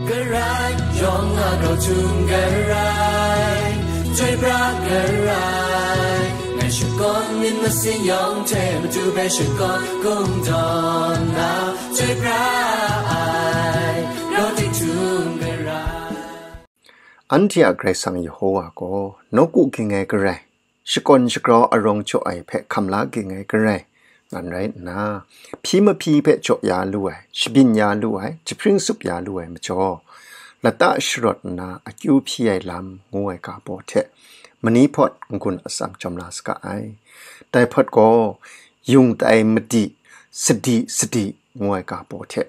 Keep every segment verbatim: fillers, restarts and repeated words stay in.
Karai, yawng a grau htum karai, chyoi pra karai, ngai shakawn myit masin yawng hte matu hpe shakawn kungdawn na, chyoi pra ai, grau tik htum karai. Anhte a Karai Kasang Yehowa gaw nawku ging ai karai, shakawn shagrau arawng jaw ai hpe hkam la ging ai karai, ngan rai nna, hpyi mahpyi hpe jaw ya lu ai, shabyin ya lu ai, jahpring tsup ya lu ai majaw, lata sharawt nna akyu hpyi ai lam ngu ai ga baw hte, mani hpawt n-gun atsam jawm la saga ai. Dai hpawt gaw, yung tai madi, sadi sadi ngu ai ga baw hte,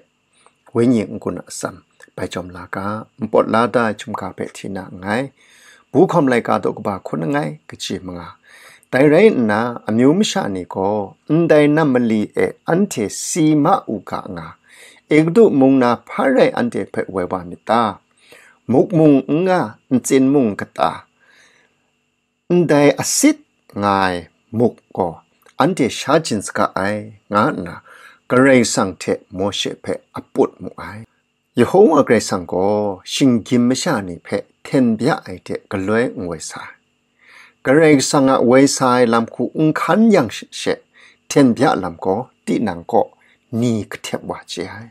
wenyi n-gun atsam bai jawm la ga, npawt la da ai chyum ga hpe hti na nngai. Bu hkawm laika daw kaba hkun langai, kaji manga. Dai rai nna, amyu masha ni gaw ndai nam mali e anhte si ma u ga nga, Egutu mung na hpa rai anhte hpe woi wa myit ta? Muk mung n nga, ntsin mung kata, ndai asit nga ai muk gaw anhte sha jin saga ai, nga nna Karai Kasang hte Mawshe hpe aput mu ai. Yehowa Karai Kasang gaw shinggyim masha ni hpe hten bya ai hte galoi n woi sa ai. Karai Kasang a woi sa ai lam hku n hkan yang she, hten bya lam gaw tinang kaw ni kahtep wa chye ai.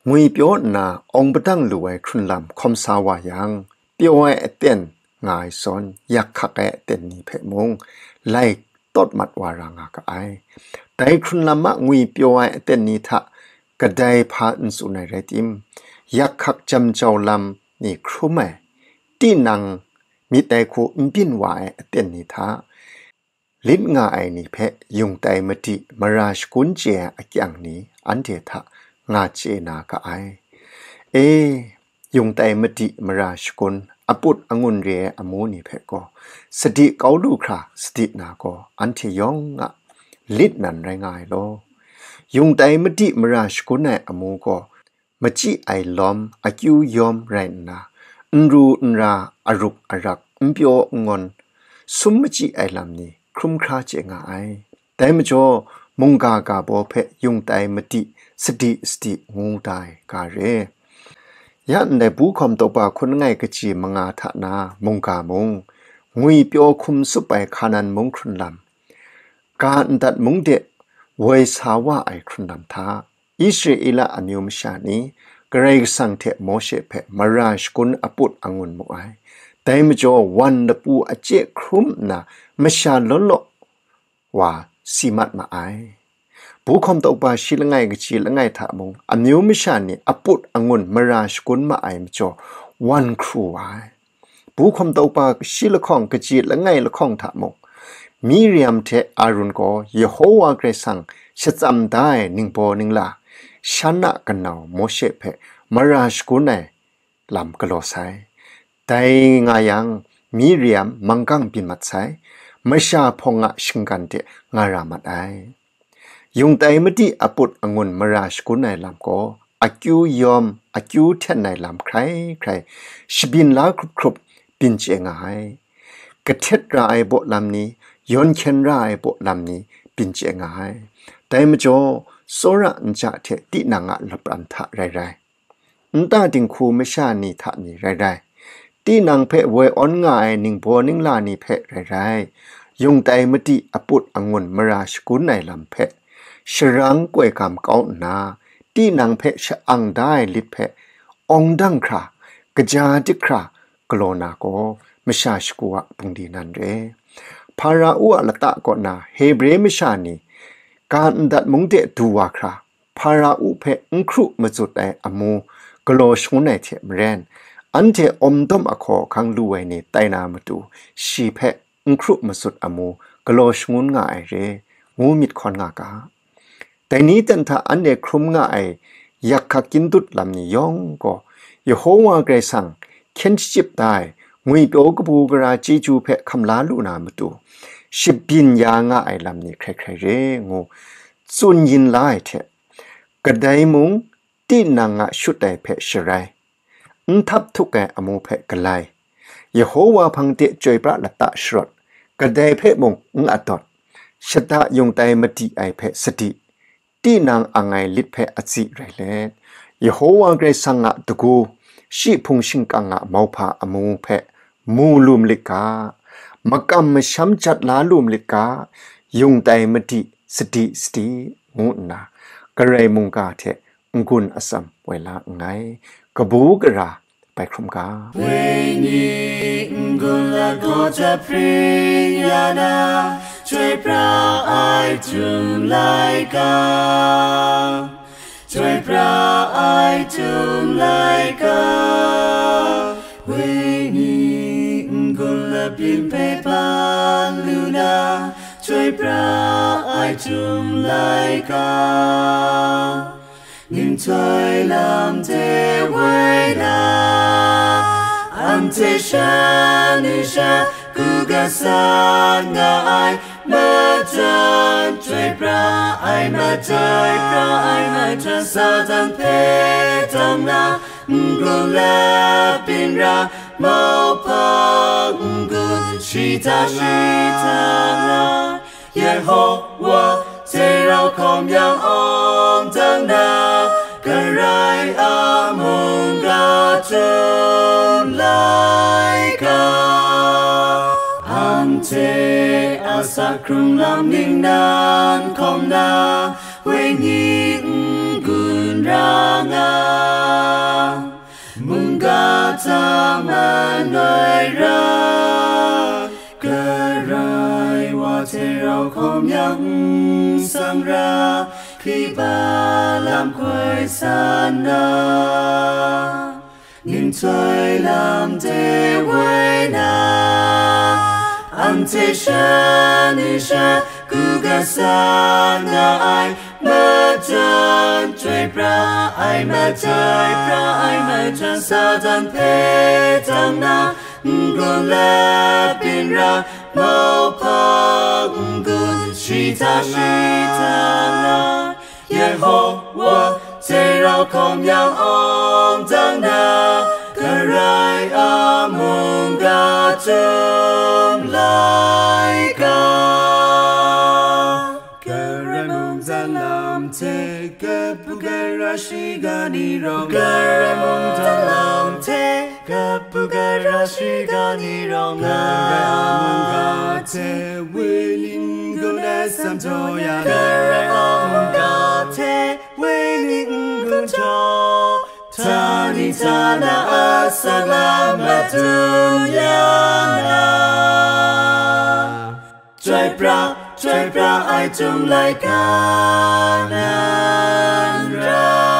Ngwipyaw nna awng padang lu ai hkrun lam hkawm sa wa yang, pyaw ai aten nga ai zawn, yak hkak ai aten ni hpe mung lai tawt mat wa ra nga ga ai. Dai hkrun lam a ngwipyaw ai aten ni hta kadai hpa n tsun ai rai tim, yak hkak jam jau lam ni hkrum ai, tinang myit ai hku n byin wa ai aten ni hta, lit nga ai ni hpe yung tai madi mara shakun chye ai akyang ni anhte hta nga chye na ga ai. E, yung tai madi mara shakun, aput angun re ai amu ni hpe gaw, sadi kau lu hkra sadi na gaw, anhte yawng a lit nan rai nga ai law. Yung tai madi mara shakun ai amu gaw, machyi ai lawm, akyu yawm rai nna, n ru n ra, aruk arak, n pyaw n ngawn, sum machyi ai lam ni hkrum hkra chye nga ai. Dai majaw, mungga ga baw hpe yung tai madi, sadi sadi ngu da ai ga re. Ya ndai bu hkawm tawkpa hkun langai kaji manga hta na mungga mung, ngwipyaw hkum tsup ai Hkanan mung hkrun lam, ga ndat mung de woi sa wa ai hkrun lam hta, Israela amyu masha ni Karai Kasang hte Mawshe hpe mara shakun aput angun mu ai. Dai majaw, wan lapu ache hkrum nna masha law law wa si mat ma ai. Bu hkawm tawkpa shi langai kaji langai hta mung, amyu masha ni aput angun mara shakun ma ai majaw, wan hkru wa ai. Bu hkawm tawkpa shi lahkawng kaji langai lahkawng hta mung, Miriam hte Arun gaw Yehowa Karai Kasang shatsam da ai ningbaw ningla, shan a kanau Mawshe hpe mara shakun ai lam galaw sai. Dai nga yang, Miriam manggang byin mat sai, masha hpawng a shinggan de nga ra mat ai. Yung tai madi aput angun mara shakun ai lam gaw, akyu yawm, akyu hten ai lam hkrai hkrai, shabyin la hkrup hkrup, byin chye nga ai. Kahtet ra ai baw lam ni, yawn hkyen ra ai baw lam ni, byin chye nga ai. Dai majaw, tsawra nja hte tinang a lapran hta rai rai, nta dinghku masha ni hta ni rai rai, tinang hpe woi awn nga ai ningbaw ningla ni hpe rai rai, yung tai madi aput angun mara shakun ai lam hpe, sharang koi gam kau nna, tinang hpe sha-ang da ai lit hpe, awng dang hkra, kaja dik hkra, galaw na gaw, masha shagu a bungli nan re. Hpara-u a lata kaw na Hebre masha ni, ga ndat mung de du wa hkra, Hpara-u hpe n hkru mazut ai amu galaw shangun ai hte maren, anhte awm dawm ahkaw ahkang lu ai ni tai na matu, shi hpe n hkru mazut amu galaw shangun nga ai re, ngu myit hkawn nga ga. Dai ni ten hta anhte hkrum nga ai yak hkak kyindut lam ni yawng gaw, Yehowa Karai Kasang hkyen shachyip da ai ngwipyaw kabu gara chyeju hpe hkam la lu na matu, shabyin ya nga ai lam ni hkrai hkrai re, ngu tsun yin la ai hte, kadai mung tinang a shut ai hpe sharai, n htap htuk ai amu hpe galai, Yehowa hpang de chyoi pra lata sharawt, kadai hpe mung n atawt, shada yung tai madi ai hpe sadi, tinang ang ai lit hpe atsi rai let, Yehowa Karai Kasang a dagu, Shi hpung shingkang a mauhpa amu hpe mu lu malit ga, makam masham jat la lu malit ga, yung tai madi sadi sadi ngu nna, Karai mungga hte n-gun atsam woi la nngai. Kabu gara bai hkrum ga. Wenyi n-gun lagaw jahpring ya na, chyoi pra ai htum laika, chyoi pra ai htum laika, wenyi n-gun labyin hpe ban lu na, chyoi pra ai htum laika, ninghtoi lam hte woi na, anhte shan ni sha kuga san nga ai matan, chyoi pra ai matan, chyoi pra ai matan, Satan hpe tang na, n-gun labyin ra, mauhpa n-gun shi hta shi hta na, Yehowa hte rau hkawm yang awng dang na, Karai a mungga htum laika, anhte a sa hkrung lam ningnan hkawm na, wenyi n-gun ra nga, mungga hta man ai ra, Karai wa hte rau hkawm yang n sang ra, hkriba lam hkoi san na, ninghtoi lam hte woi na, anhte shan ni sha kuga san nga ai matan, chyoi pra ai matan, chyoi pra ai matan, Satan hpe tang na, n-gun labyin ra, mauhpa n-gun shi hta shi hta na, Yehowa hte rau hkawm yang awng dang na, Karai a mungga htum laika, Karai mungdan lam hte kabu gara shiga ni rawng, Karai mungdan lam hte kabu gara shiga ni rawng, Karai a mungga hte wenyi n-gun atsam jaw ya, Karai a mungga hte wenyi n-gun jaw, htani htana asak lam madun ya na, chyoi pra, chyoi pra ai htum laika nan ra.